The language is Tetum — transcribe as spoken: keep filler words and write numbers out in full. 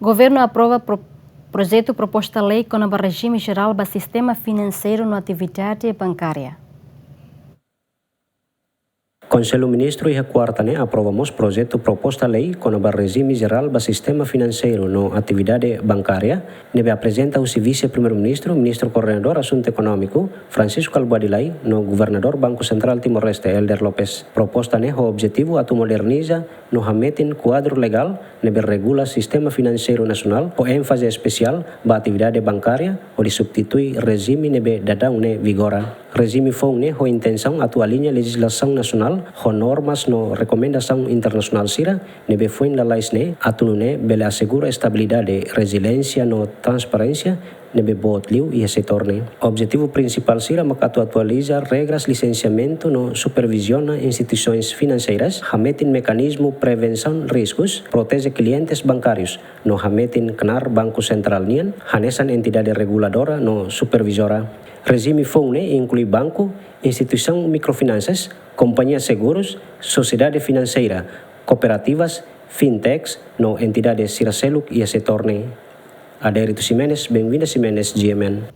Governu aprova pro-, projetu proposta lei kona-ba rejime jerál ba sistema finanseiru no atividade bankária. Konsellu Ministru iha kuarta ne'e aprova mós projetu proposta lei kona-ba rejime jerál ba sistema finanseiru no atividade bankária, ne'ebé aprezenta husi Vise-Primeiru-Ministru, Ministru Koordenadór Asuntu Ekonómiku, Francisco Kalbuadi Lay, no Governadór Banku Sentrál Timor-Leste, Helder Lopes. Proposta ne'e ho objetivu atu moderniza no hametin kuadru legál ne'ebé regula sistema finanseiru nasionál, ho énfaze espesiál ba atividade bankária, hodi substitui rejime ne'ebé daudaun ne'e vigora. Rejime foun ne'e ho intensaun atu aliña lejizlasaun nasionál ho normas no rekomendasaun internasionál sira ne'ebé foin lalais ne'e, atu nune'e bele asegura estabilidade, reziliénsia no transparénsia ne'ebé boot liu iha setór ne'e. Objetivu prinsipál sira mak atu atualiza regras lisensiamentu no superviziona instituisoens finanseiras, hametin mekanizmu prevensaun riskus, proteje klientes bankárius, no hametin knaar Banku Sentrál nian, hanesan entidade reguladora no supervizora. Rejime foun ne'e inklui banku, instituisaun mikrofinansas, kompañia segurus, sosiedade finanseira, kooperativas, fintechs, no entidade sira seluk iha setór ne'e. Adérito Ximenes, Benvinda Ximenes, G M N.